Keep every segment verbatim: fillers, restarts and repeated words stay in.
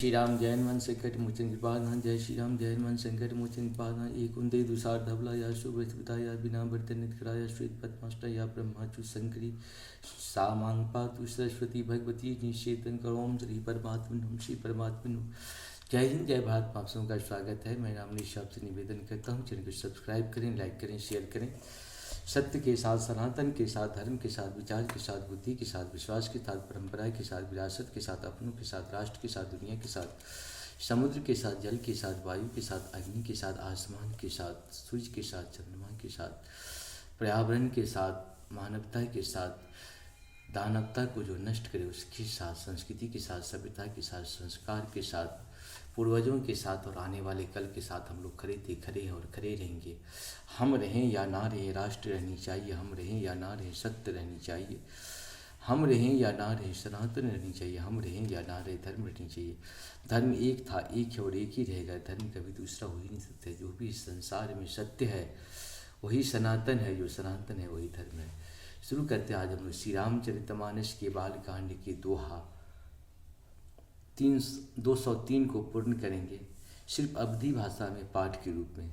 श्री राम जय हनुमान संकट मोचन कृपाधाम। जय श्री राम जय हनुमान संकट मोचन कृपाधाम। एक उंदे दुसार धबला या शुभ सुविधा या बिना बर्तन नित करा या श्वेत पद्माष्टा या ब्रह्माचु शंकरी सामांग पातु सरस्वती भगवती जी चेतन करो। ओम श्री परमात्मन, ओम श्री परमात्मन। जय हिंद, जय भारत, आप सबका स्वागत है। मैं रामनीश आपसे निवेदन करता हूँ, चैनल को सब्सक्राइब करें, लाइक करें, शेयर करें। सत्य के साथ, सनातन के साथ, धर्म के साथ, विचार के साथ, बुद्धि के साथ, विश्वास के साथ, परंपरा के साथ, विरासत के साथ, अपनों के साथ, राष्ट्र के साथ, दुनिया के साथ, समुद्र के साथ, जल के साथ, वायु के साथ, अग्नि के साथ, आसमान के साथ, सूर्य के साथ, चंद्रमा के साथ, पर्यावरण के साथ, मानवता के साथ, दानवता को जो नष्ट करे उसके साथ, संस्कृति के साथ, सभ्यता के साथ, संस्कार के साथ, पूर्वजों के साथ और आने वाले कल के साथ हम लोग खड़े थे, खड़े हैं और खड़े रहेंगे। हम रहें या ना रहें, राष्ट्र रहनी चाहिए। हम रहें या ना रहें, सत्य रहनी चाहिए। हम रहें या ना रहें, सनातन रहनी चाहिए। हम रहें या ना रहें, धर्म रहनी चाहिए। धर्म एक था, एक है और एक ही रहेगा। धर्म कभी दूसरा हो ही नहीं सकता। जो भी इस संसार में सत्य है वही सनातन है, जो सनातन है वही धर्म है। शुरू करते हैं आज हम लोग श्री रामचरितमानस के बालकांड के दोहा तीन, दो सौ तीन को पूर्ण करेंगे, सिर्फ अवधी भाषा में पाठ के रूप में।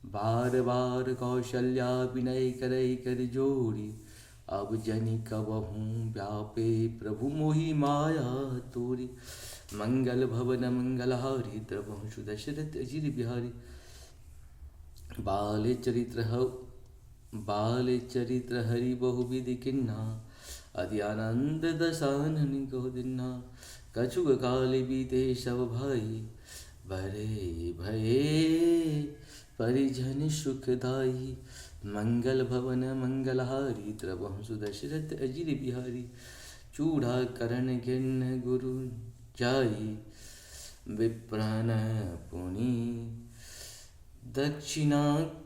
बार बार कौशल्या विनय करे कर जोड़ी, अब जनि कबहूँ व्यापे प्रभु मोहि माया तोरी। मंगल भवन मंगलहारी, द्रवहु सुदशरथ अजिर बिहारी। बाल चरित्र ह-, बाल चरित्र हरि बहुविधि किन्हा, अति आनंद दसानन कहो दिन्हा। कछुक काल बीते सब भाई, बरे भये परिजन सुखदाई। मंगल भवन मंगलहारी, द्रवहु सुदशरथ अजिर बिहारी। चूड़ा करण गिन गुरु जाई, विप्रन पुनि दक्षिणा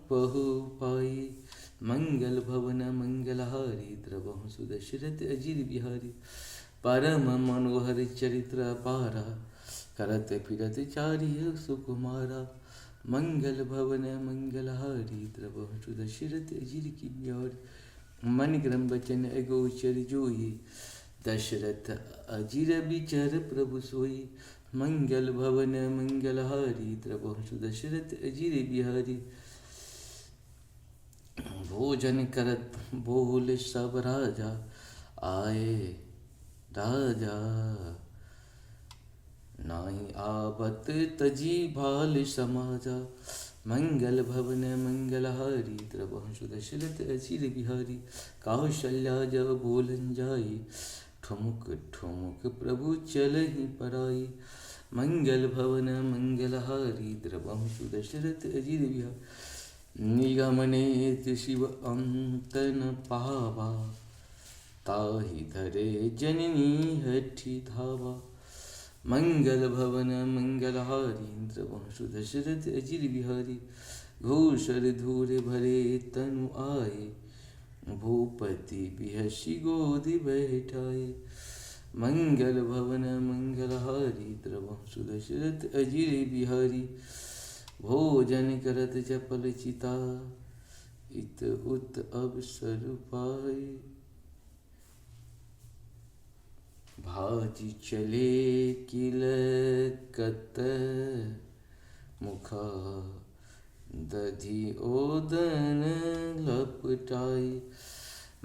बहु पाई। मंगल भवन मंगलहारी, द्रवहु सुदशरथ अजिर बिहारी। परम मनोहर चरित्र अपारा, करत फिरत चारिय सुकुमारा। मंगल भवन मंगलहारी, द्रवहु सुदशरथ अजिर की बिहारी। मन क्रम वचन अगोचर जोई, दशरथ अजिर बिचर प्रभु सोई। मंगल भवन मंगलहारी, द्रवहु सुदशरथ अजिर बिहारी। भोजन करत बोल सब राजा आए राजा, नाहीं आवत तजी भाल समाजा। मंगल भवन मंगलहारी, द्रवहु सुदशरथ अजिर बिहारी। कौशल्या जब बोलन जाई, ठुमुक ठुमुक प्रभु चलहि पराई। मंगल भवन मंगलहारी, द्रवहु सुदशरथ अजिर बिहारी। निगम नेत शिव अंत न पावा, ताहि धरे जननी हठि धावा। मंगल भवन मंगलहारी, द्रवहु सुदशरथ अजिर बिहारी। घूसर धूर भरे तनु आए, भूपति बिहसि गोदि बैठाए। मंगल भवन मंगलहारी, द्रवहु सुदशरथ अजिर बिहारी। भोजन करत चपल चिता, इत उत अवसर पाए। भाजि चले किलकत मुखा, दधि ओदन लपटाई।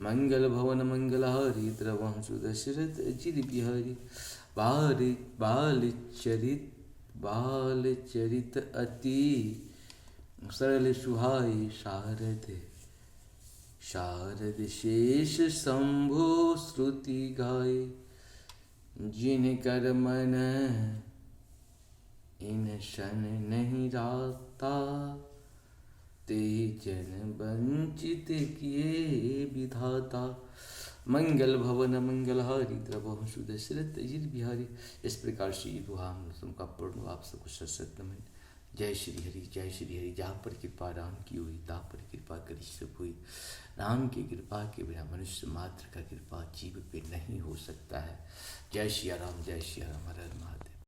मंगल भवन मंगलहारी, द्रवहु सुदशरथ अजिर बिहारी। बाल, बाल चरित, बाल चरित अति सरल सुहाई। शारद, शारद शेष शंभो श्रुति गाए। जिनकर मन इन सन नहीं राता, तेहि जन वंचित किए विधाता। मंगल भवन मंगलहारी, द्रवहु सुदशरथ अजिर बिहारी। इस प्रकार से ये दोहा हम लोग सबका पूर्ण हुआ। आप सबको सत सत नमन। जय श्री हरि, जय श्री हरि। जहाँ पर कृपा राम की हुई, तहाँ पर कृपा करी सब कोई। राम की कृपा के बिना मनुष्य मात्र का कृपा जीव पे नहीं हो सकता है। जय सिया राम, जय सिया राम, हर हर महादेव।